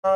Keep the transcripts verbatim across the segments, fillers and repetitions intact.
Ya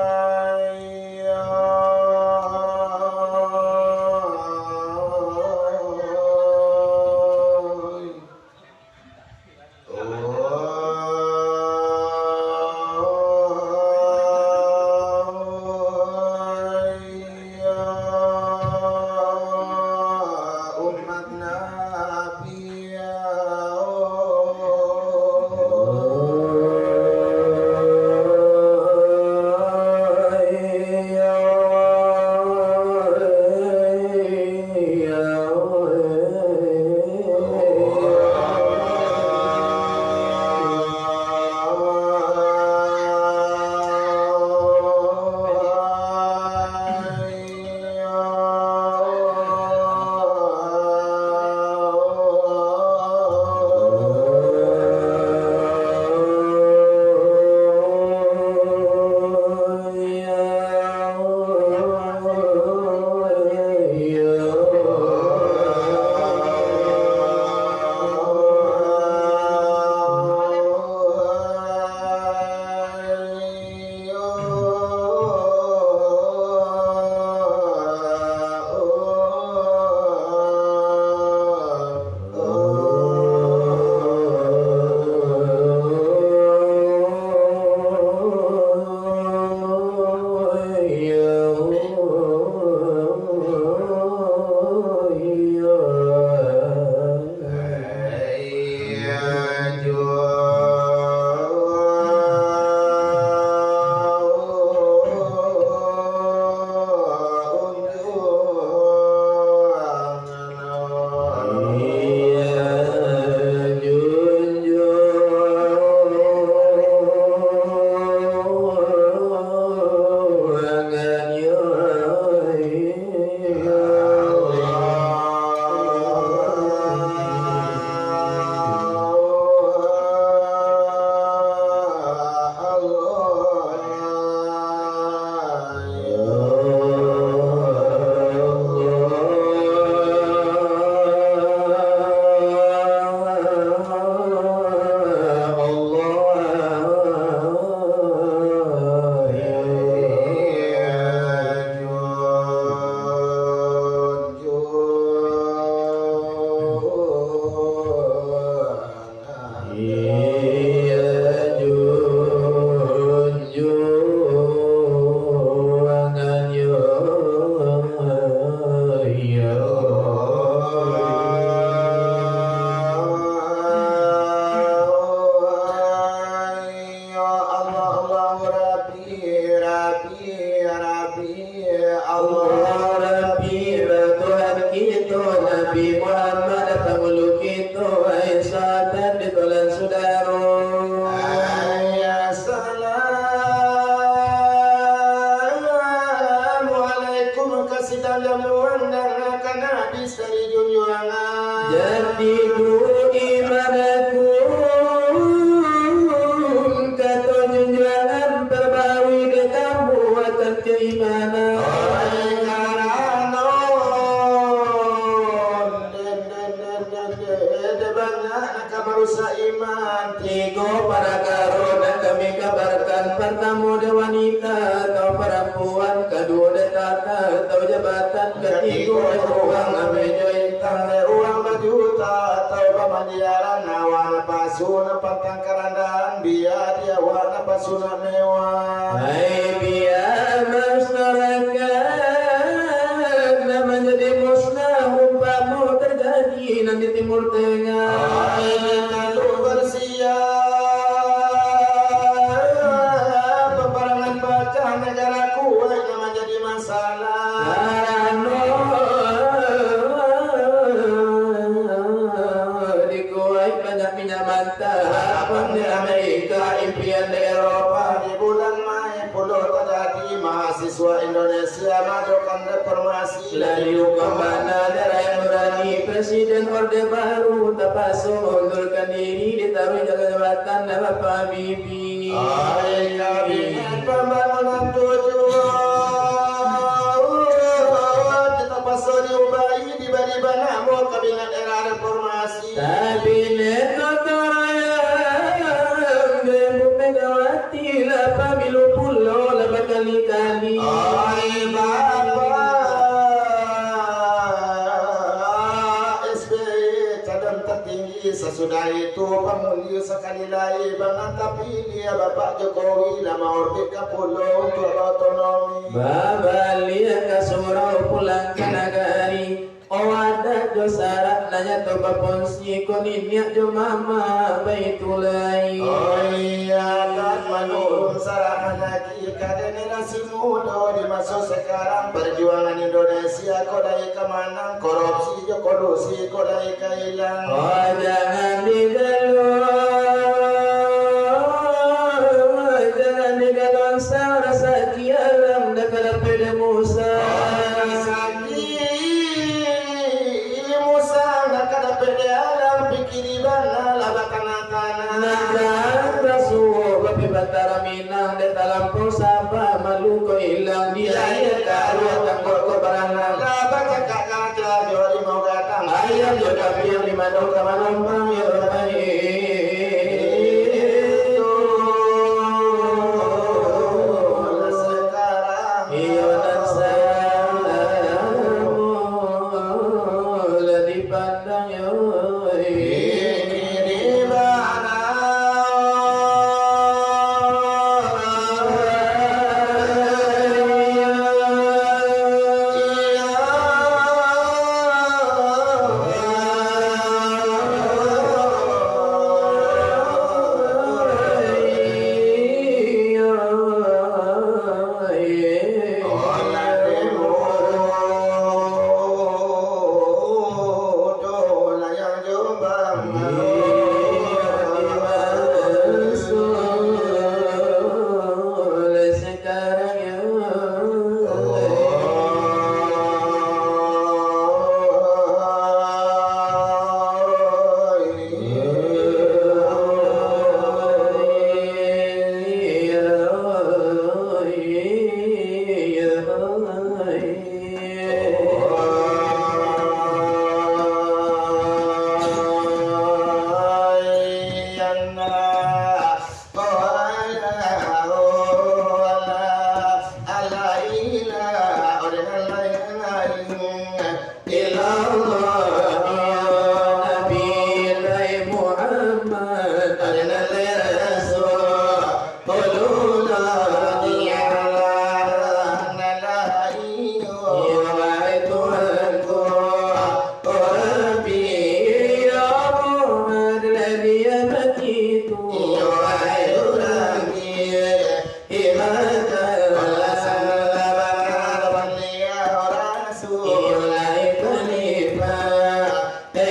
Allah, Allah, Rabbi, Rabbi, Rabbi, Allah, Rabbi, Tuhan kito, Nabi Muhammad, pangulu kito, ai Satan, ditolan sudaro. Ai assalamualaikum, ka sidang jamuan nan kana di Jadi junjuangan. Jadi tu iman aku, kato junjuangan, parbaui dek kamu akan keimanan. Oleh karano, den, den, den, den, den, den, banyak ka marusak iman. Tigo parakaro nan kami kabarkan, partamo dek wanita atau parampuan, kaduo dek tahta atau jabatan, katigo dek urang ameh jo intan, dek urang bajuta atau bamaliaran, awak nan pasu nan pantang karandahan, bia di awak nan pasu nan mewah. Hai bia masyarakat nan manjadi musnah, umpamo tarjadi nan di Timur Tengah. Ai, lalu barsiah, paparangan pacah, nagara Kuwait nan manjadi masalah. Karano di Kuwait banyak minyak mantah, harapan di Amerika, impian di Eropa, di bulan Mei pulo tajadi, mahasiswa Indonesia maadokan reformasi. Lah diukam bana dek rakyat nurani, Presiden Orde Baru tapaso mangundurkan diri, ditaruih di jabatan dek Bapak Habibie. Ai, Kabinet Pambangunan Tujuah, tapaso diubahi, dibari banamo Kabinet Era Reformasi. Kabinet Gotong Royong, Ibu Megawati lah pamilu pulo, lah bakal Sudah itu, pangundi sakali lai, bana tapiliah Bapak Jokowi lah maorbit ka pulo untuak baotonomi. Babaliak ka surau pulang ka nagari, oh adat jo syarat nan nyato baponsi ko niniak jo mamak baitulai. Oh iya, adat manurun sarahan lagi ka generasi mudo di maso sakarang, parjuangan Indonesia ko lai ka manang, korupsi jo kolusi ko lai ka ilang. Oh, jangan digalo, jangan digalo, sara saki alam dah ka dapek dek Musa. Oh, saki Musa dah ka dapek dek alam, pikiri bana lah bakana-kana. Nah, kan rasuah bapi batara Minang, dek talampau saba malu ko ilang, di aia karuah tangkok ko baranang. Lah bacakak kaca jo harimau gadang, ayam jo kambiang di mano ka manompang yo pai. Iyo nan sayang, lah dipandang yo.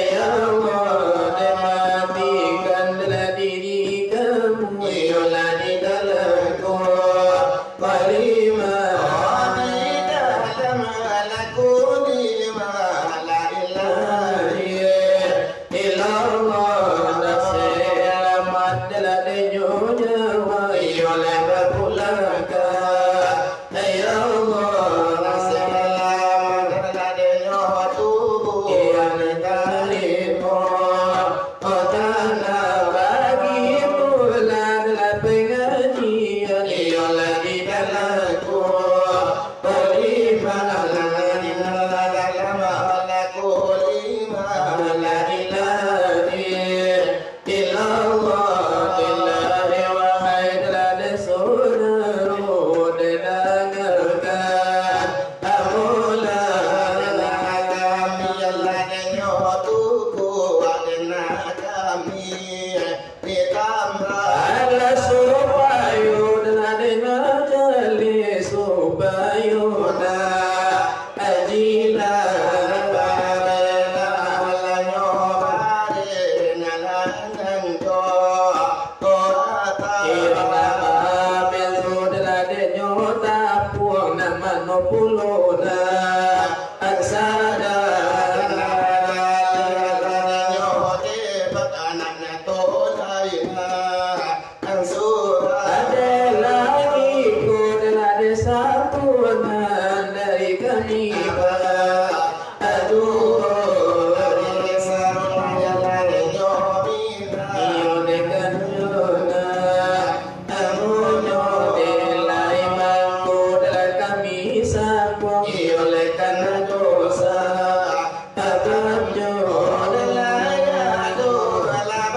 Ya Allah, dek matikan lah diri kamu, iyolah di dalam kubur. Palima. Oh, di dalam kubur lima, la ilaha illallah, nak selamat lah denyo nyawa, iyolah bapulang ka Ya Allah, selamat lah denyo tubuh, iyolah tarimo. Oh, tanah bagi pulang lah pengajian, iyolah di dalam kubur. Terima lah dalam kubur lima, la ilaha illallah, ilahi wahai telah disodaro, didangarkan. Amolah kami, Allah denyo tubuh, dengar kami. Ditambah. Alah supayo lah dengar jaleh, supayo lah aji lah. Alah nyo bareh, alah nangko. Ko apa? Iyo nama beso lah denyo tapuang, nama no pulo lah. Aksara. Ado lai ko lah disampunan dari kami, Pak. Aduh, iyo dekan yo nah. Amunyo dek lai mangko dalam kami sapuang, iyo lekan dosa. Amunyo dek lai ado dalam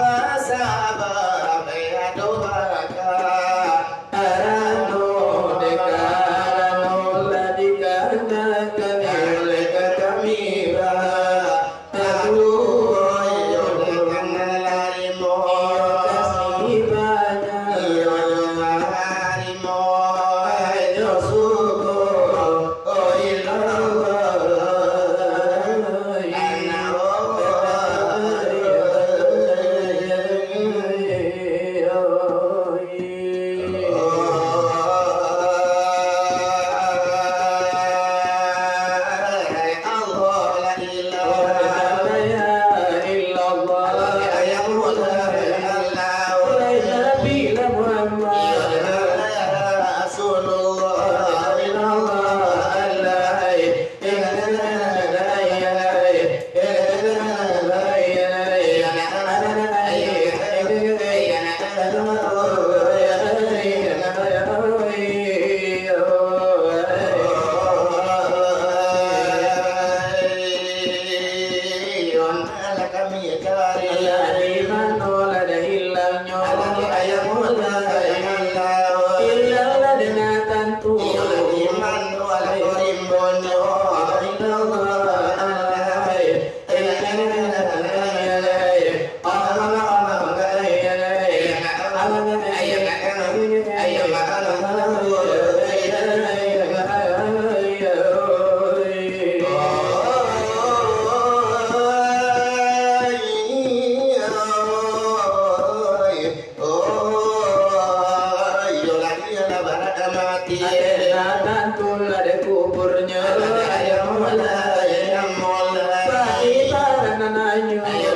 Tantulah dek kuburnyo. Ayo mulai, ayo mulai. Bagi tanananyo. Ayo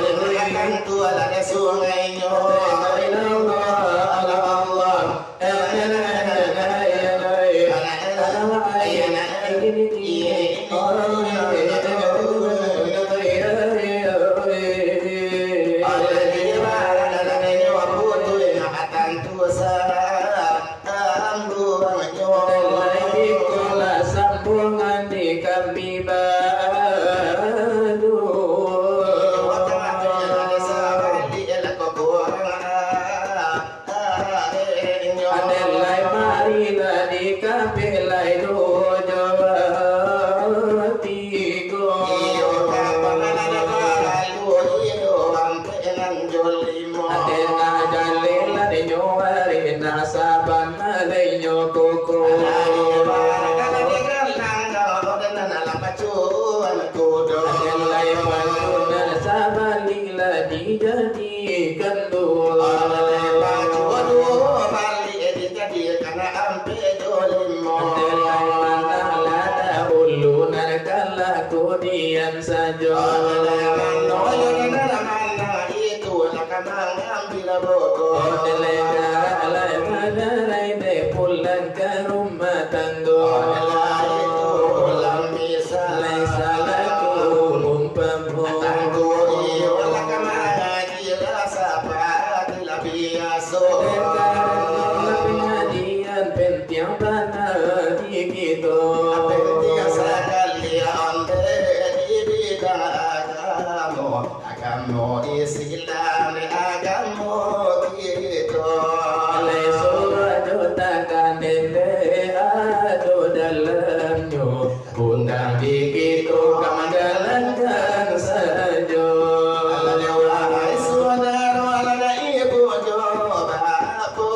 tantulah dek sungainyo. Ayo Allah, ayo Allah. Sambuangan di kami baru. Aden lai marilah di kabek lai duo jo tigo. Iyo, kapan ada balalu, iyo, ampek nan jo limo. Aden lah jaleh lah dinyo ari, nah saban lah dinyo koko. Aden lai pacunan sabalik lah dijadikan duo. Aden lai manang lah dahulu, nan kalah kudian sajo. Aden lai kalah, lai madarai dek pulang ka rumah tanggo. Lai salaku umpamo. Dek karano pangadian pentiang bana di kito. Pentiang sakali onde di bidang agamo. Agamo Islam, agamo kito. Lai suah jo takan dende, ado dalamnyo. Undang di kito ka manjalankan sajo. Alah wahai sudaro, alah ibu jo bapo.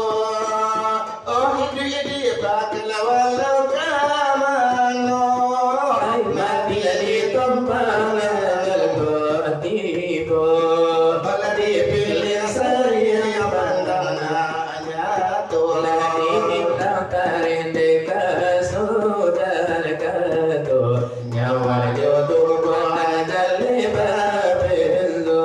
Oh, iduik-iduik bakal walau ka mano. Ai mati lah di tompang, tinggal batibo. Alah dipilih sari pandang nan nyato. Lah dipinang tareh dek ka sudah kato. Nyawa jo tubuah nan jaleh babenzo.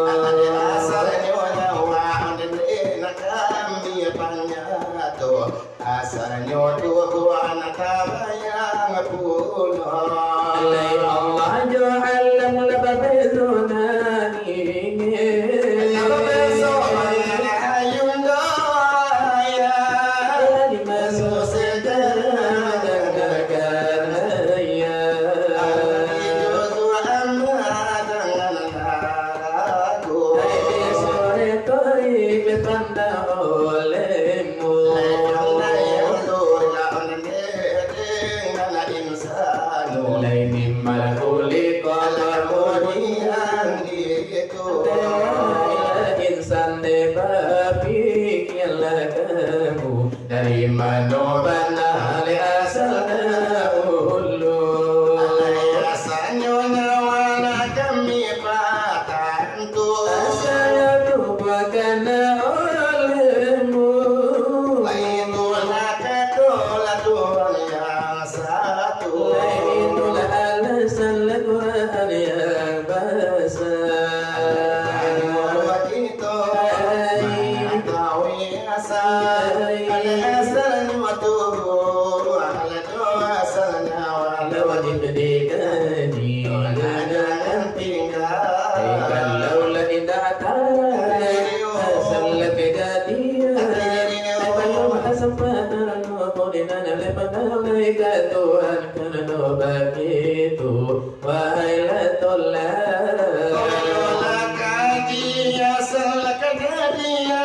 Alah dek asalnyo nyawa ondeh nak kami panyato. Asalnyo tubuah nan tabayang pulo. Lai Allah jo alam lah babenzo nan ingin. Lah babenzo nan ayun doa. Lah dimaso sekarang. Lai mimma khuliqa kemudian itu. Insan dek bapikialah kamu. Dari mano bana lai asal dahulu? Alai asalnyo nyawa lah kami patantu. Asal tubuah kana olehmu. Baitulah kato lah Tuhan yang satu. Baitulah alasan lah Tuhan yang basa. Mangatahui asal, alah asalnyo tubuah, alah asalnyo nyawa, lah wajib dikaji. Jangan tinggal. Kalau lah indak tahu, asal lah kejadian. Kalau lah sempat, kalau boleh, nak boleh pandang, lai ka Tuhan, kalau bagitu. Wahai Latola. Kalau lah kaji asal kajadian,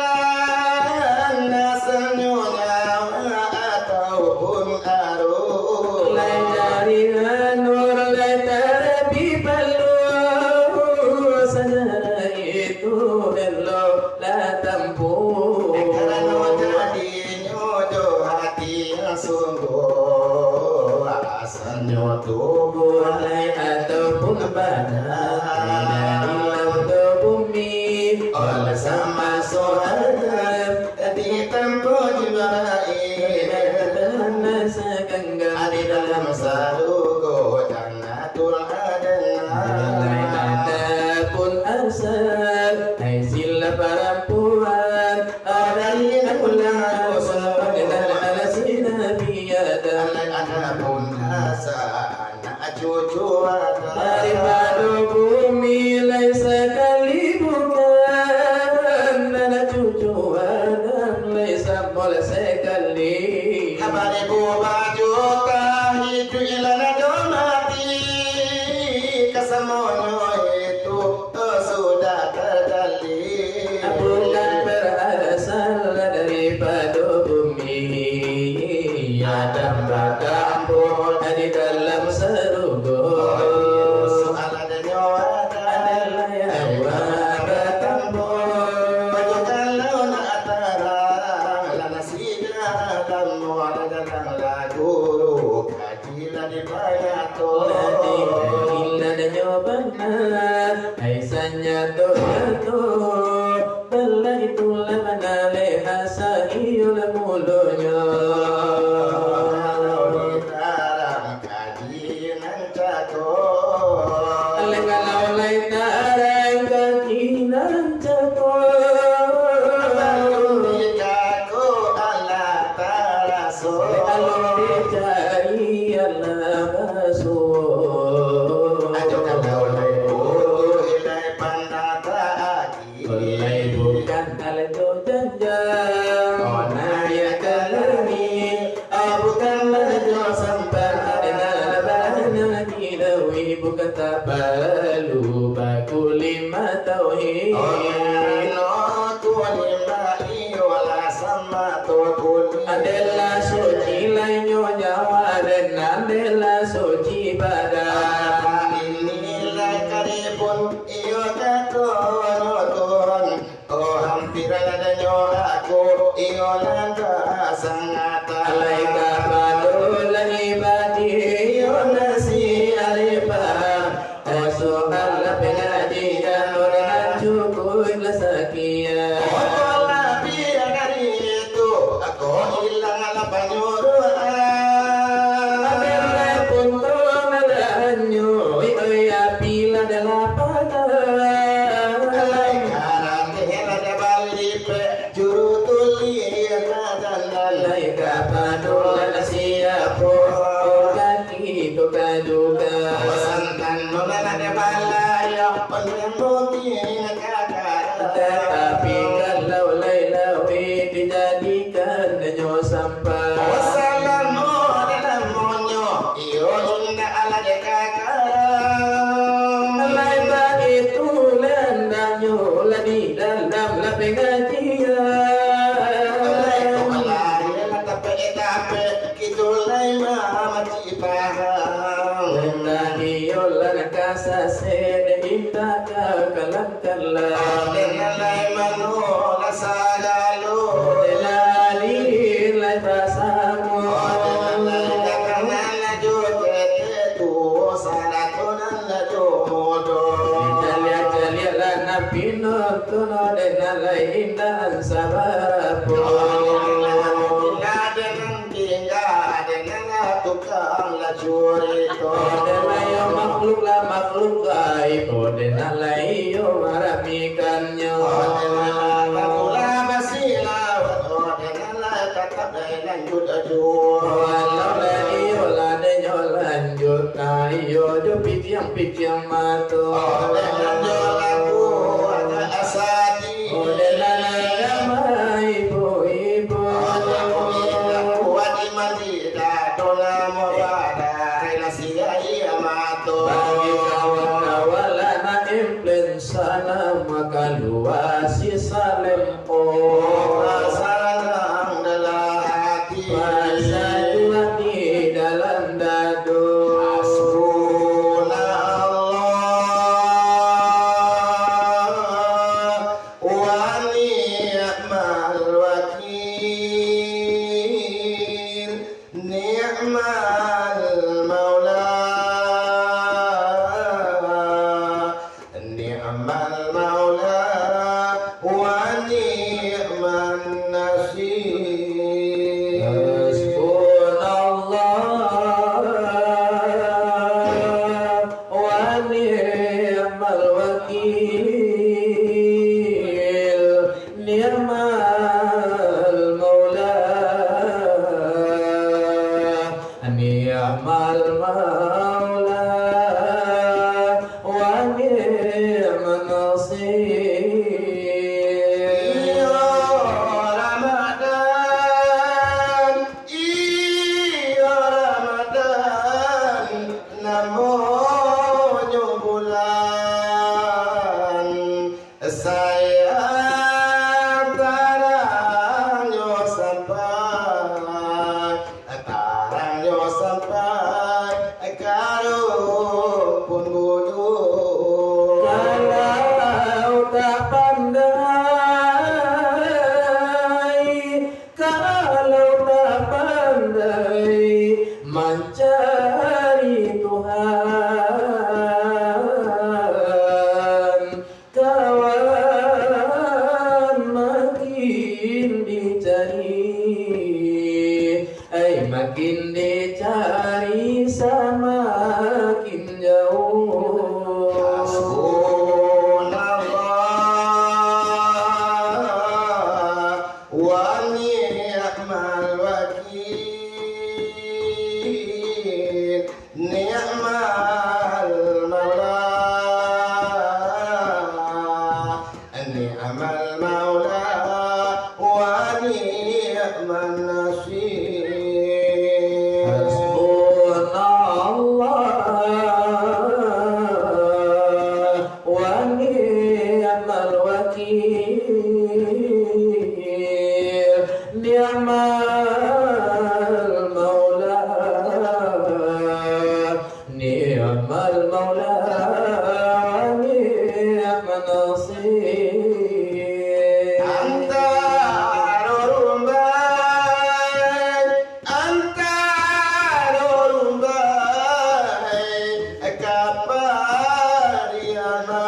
asalnyo nyawa ataupun aruh. Lai dari anur, lai tarabi palu, sajarah itu elok lah tampuah. Karano jadinyo jo hati yang sungguah. Asalnyo tubuah lai ataupun badan, dari lauik ka bumi, oleh samaso Adam, ditampuah Jibrail. Karano saganggu Alai adapun asa anak cucu Adam. Daripado bumi lai sakali bukan, anak cucu Adam lai sambal sakali. Baribu bajuta hiduik lah nado mati, kasamonyo itu sudah terjadi. Bukan berasal daripado bumi, Adam batampuah di dalam sarugo. Soalanyo adalah Hawa batampuah. Kalau nak tarang, lah nasi dalam, dalam lagu. Gila di pangato. Gila danyo bana, ai sanyato-nyato. Bala itulah manaleh asa iyo lah mulonyo. Kalau ditarang kaji nan cako. Alah kalau lai tarang kaji nan cako. Balun dicako alah taraso. Alun dicari alah basuo. Ajo kalau lai putuih lai panatah ati. Lai bukan aldo janjang. Oh, naiak ka langik. Ah, bukan aldo sampan. Adenal bana kidawi bukan tapalu bakulimah tauhid. Oh, karano kulimah iyolah sama to kulimah. Adelah suci lainyo nyawa, dan adelah suci badan. Apa inilah karibun iyo katonyo Tuhan. Oh, hampir lah danyo aku, iyo lah sangat. Alai kapado lah ibadi, iyo nasi alai paham. Oh, soal lah pangajian, urang cukuik lah sakian. Oh, labiah dari itu, aku ilang lah panyuruhan. Aden lah pun tong lah anyo, oi, oi, api lah dalam padang. Alai karateh lah dalam lipek, juru tulis lah dandan. Alai kapado lah siapo, oh, kaki tu kaduka. Oh, santan nona nak balai, yo, penuh mungkin kakak. Tatapi kalau lai laweh dijadikan nyo sampah. Wassalamu alaikum. Iyo indak alah dikakang. Lai baitu lah andaknyo lah di dalam lah pangajian. Lai kok lah tapek-tapek kito lai mamaci pahang. Lah iyo lah kasasek indak ka kalam Alah. Aden alai mano lah sagalo. Aden alai lai basamo. Aden alai dakanan jo ketek tuo, sarato nan jo mudo. Caliak-caliak lah nan pinonton, aden alai indak sabarapo. Aden alai indak, aden Aden lah tukang lah curito. Aden lah iyo makhluk lah makhluk gaib. Aden lah iyo maramikan nyo. Aden lah takulah basilah. Aden lah tatap dai lanjut ajo. Walau lah iyo lah denyo lanjut. Nah iyo jo piciang-piciang mato. Aden lah jo laku agak asadi. Aden lah lah damai ibu-ibu. Aden lah kuat iman di Bagi kawan-kawan lah nak influensa, nama kalua si Salem. Oh, sanang dalam hati. Pasatuan di dalam dado. Hasbunallah wa ni'mal wakil. Ni'mal maula Ni'mal maula wa ni'man nasir. Iyo Ramadan, iyo Ramadan, namonyo bulan sayang, tarangnyo sampai, tarangnyo sampai ka rumpun gunung. Kalau tak pandai, kalau tak pandai mancari Tuhan, kawan makin dicari, ai, makin dicari samakin jauah. Hasbunallah wa ni'mal wakil. Ni'mal maula, ni'mal maula, wa ni'man nasir. Hasbunallah wa ni'mal wakil. Ni'mal maula, ni'mal maula, ni'man nasir. Antaro rumbai, antaro rumbai ka parianan,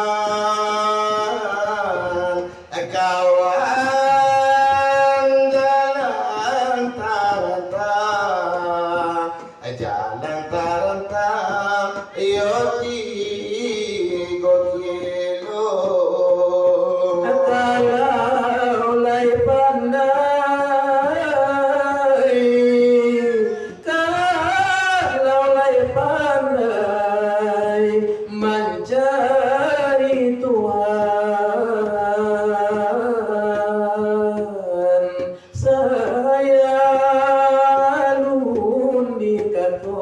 kawan jalan tarantang, jalan tarantang, iyo tigo kilo. Kalau lai pandai, kalau lai pandai mancari Tuhan, sayang alun dikako,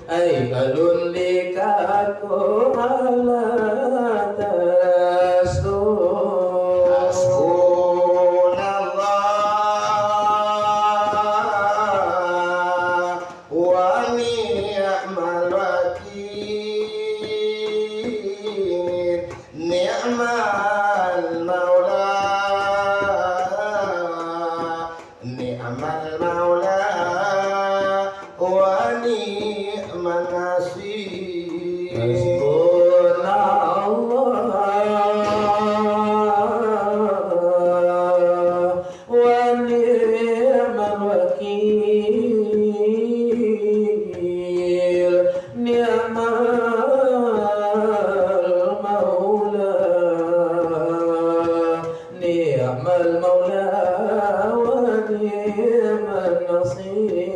ai, alun dikako alah taraso. Hasbunallah wa ni'mal wakil. Ni'mal maula, ni'mal maula, wa ni'man nasir. Hasbunallah wa ni'mal wakil. Ni'mal maula, ni'mal maula, wa ni'man nasir.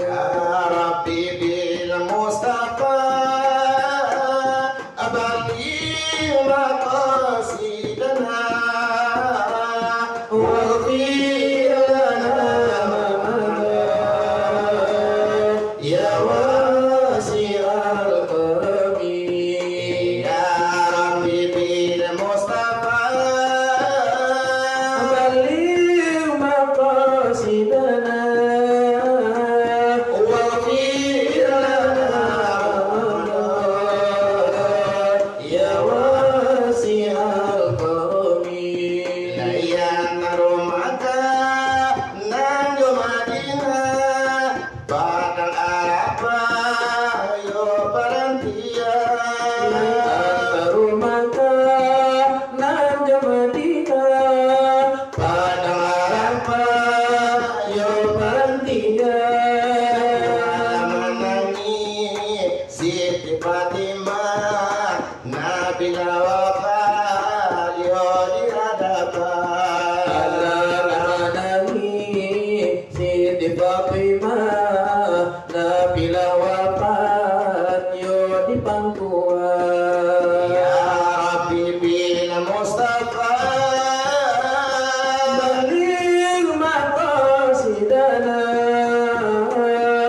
Ya Rabbi bil Mustafa Fatimah, Nabi lah wafat yo di pangkuan. Ya Rabbi bil Mustafa, baligh maqasidana,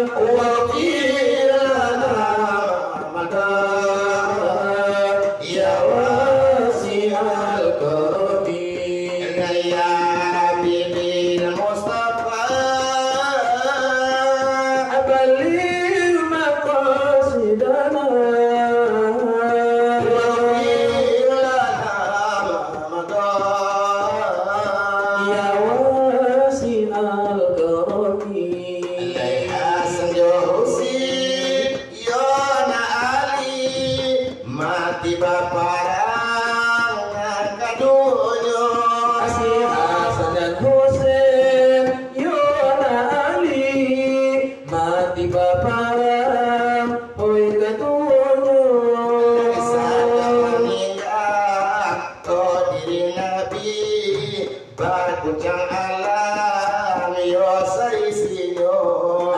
wa qil lana Ramadan, ya wasi'al karami. Ya Habibil Mustafa, baligh maqasidana, wa qil lana Ramadan, ya wasi'al karami. Andai Hasan jo Husin, yo nak Ali, mati baparang nan kaduonyo. Si Hasan dan Husin, yo nak Ali, mati baparang, oi kaduonyo. Saja maningga, oh diri Nabi, baguncang alam yo saisinyo.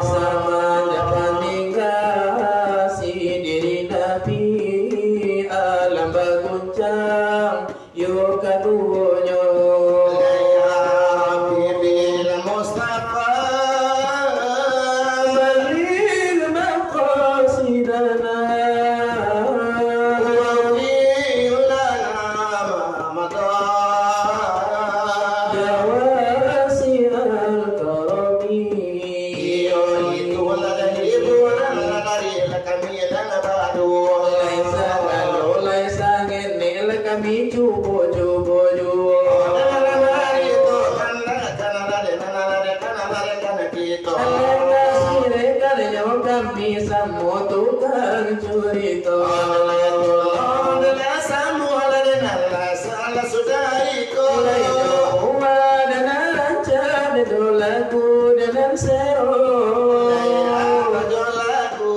Samanjak maningga si diri Nabi, alam baguncang yo kaduonyo. Ya Habibil Mustafa, baligh maqasidana, wa qil lana Ramadan, ya wasi'al karami. Iyo, itulah hiburan dari kami nan baduo. Lai sagalo, lai sangenek, lah kami cubo-cubo juo. Dari kami samo tukang curito. Alah, alah, samo lah dengan lah salah sudah iko. Lai jo uwa dengan rancak, jo lagu dengan sero. Lai jo lagu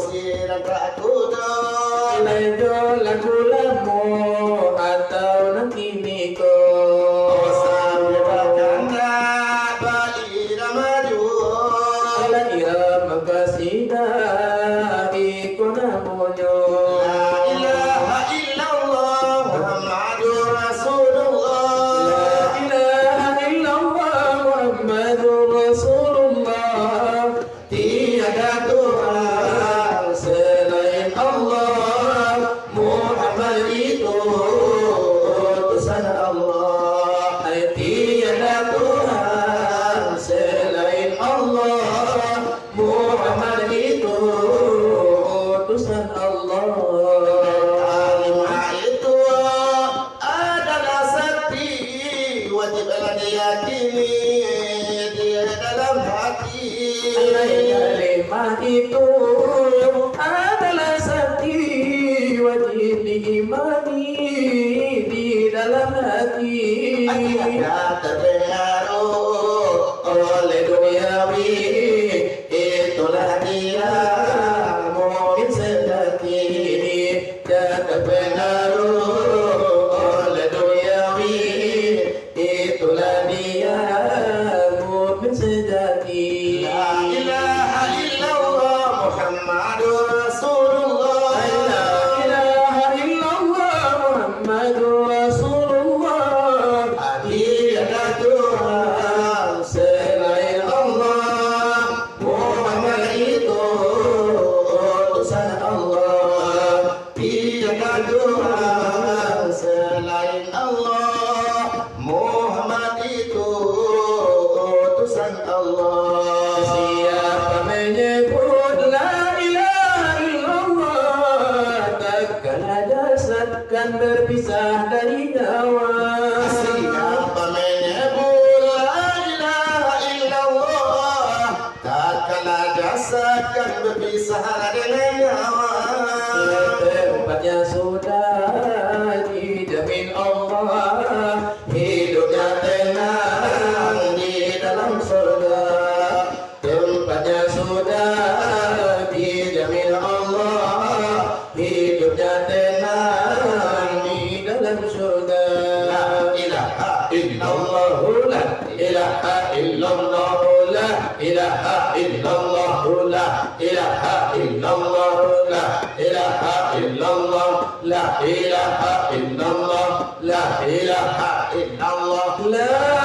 sinan tak kudo. Lai jo lagu lamo atau nan kini ko. Sampai bakandak bairama juo. Alah irama kasidah iko namonyo. La ilaha illallah Muhammadur Rasulullah. La ilaha illallah Muhammadur Rasulullah. Tiada Tuhan selain Allah, Muhammad itu utusan Allah. Hai, tiada Tuhan selain Allah, Muhammad itu utusan Allah. Kalimah itu adalah sakti, wajiblah diyakini di dalam hati. Kalimah itu adalah sakti, wajib diimani di dalam hati. Tidak terpengaruh oleh duniawi, itulah dia mukmin sejati. Tidak terpengaruh oleh duniawi, itulah dia mukmin sejati. La ilaha illallah Muhammadur Rasulullah. La ilaha illallah Muhammadur Rasulullah. Tiada Tuhan selain Allah, Muhammad itu utusan Allah. Tiada Tuhan selain Allah, Muhammad itu utusan Allah. Siapa menyebut la ilaha illallah, tatkala jasad kan berpisah dari nyawa. Siapa menyebut la ilaha illallah, tatkala jasad kan berpisah dengan nyawa. Tempatnya sudah dijamin Allah, hidupnya tenang di dalam surga. Tempatnya sudah dijamin Allah, hidupnya tenang di dalam surga. La ilaha illallah, la ilaha illallah, la ilaha illallah, la ilaha illallah, la ilaha illallah, la ilaha illallah, la ilaha illallah, la